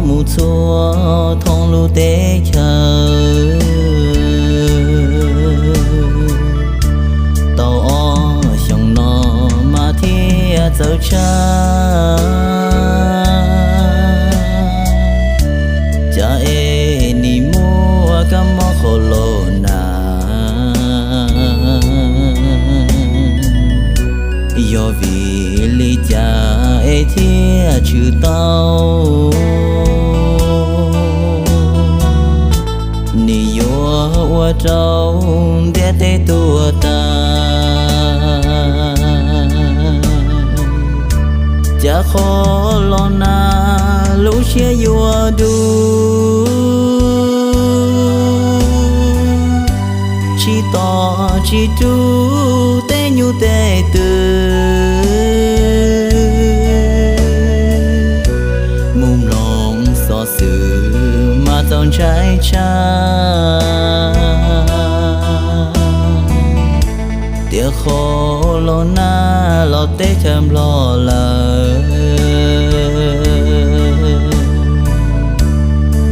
mus txhua thoob lub teb chaws. Tau ob xyoos no mas thiaj txawv tshaj, cas es nim muaj kab mob qhov laus na. Yog vim li cas es thiaj tshwm tau, nws yuav ua rau ntiaj teb tuag tas. Cas qhov los nag lub siab yuav dub, tsis tos tsis rub tej nyuj tej twm. Mus mloog xov xwm mas txaus ntshai tshaj, tias qhov los nag los teb chaws Nplog lawm.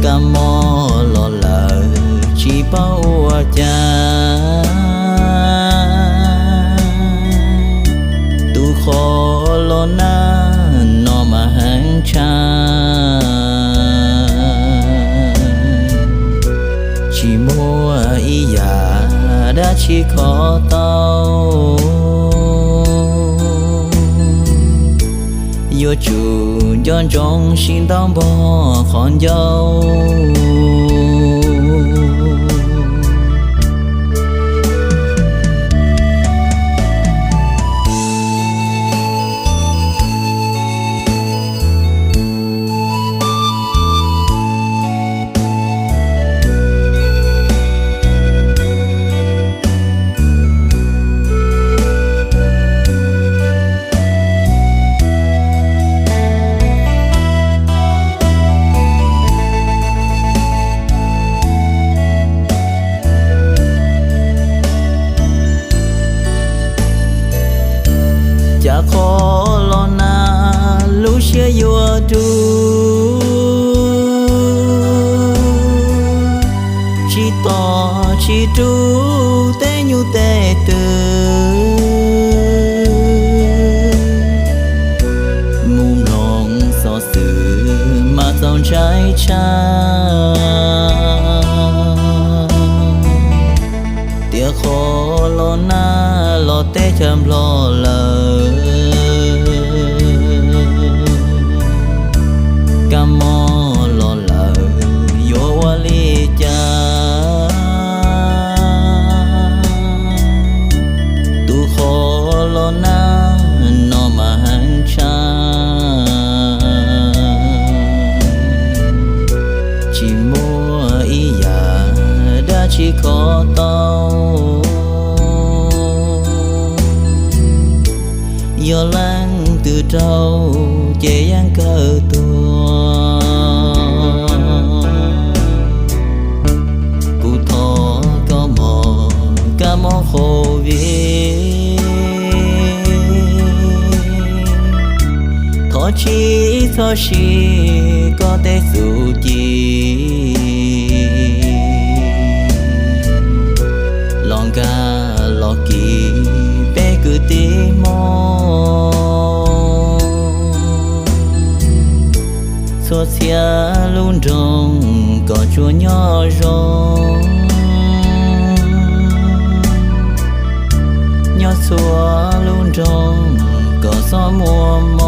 Kab mob los lawm tsis paub ua cas, tus qhov los nag no mas heev tshaj. Tsis muaj ib yam dab tsi kho tau, yuav tsum nco ntsoov sib ntaub npog qhov ncauj. Cas qhov los nag lub siab yuav dub, tsis tos tsis rub tej nyuj tej twm. Mus mloog xov xwm mas txaus ntshai tshaj, tias qhov los nag los teb chaws Nplog lawm. Kab mob los lawm yuav ua li cas, tus qhov los nag no mas heev tshaj. Tsis muaj ib yam dab tsi kho tau, yog leej twg raug ces yeej kawg tuag. Kuv thov koj mog kab mob Covid, thov tsis txhob siv koj tej txuj ci los nkag los kis peb kwv tij Hmoob. Txhua txhia lub nroog kom tsuas nyob zoo, nyob txhua lub nroog kom txhob muaj mob.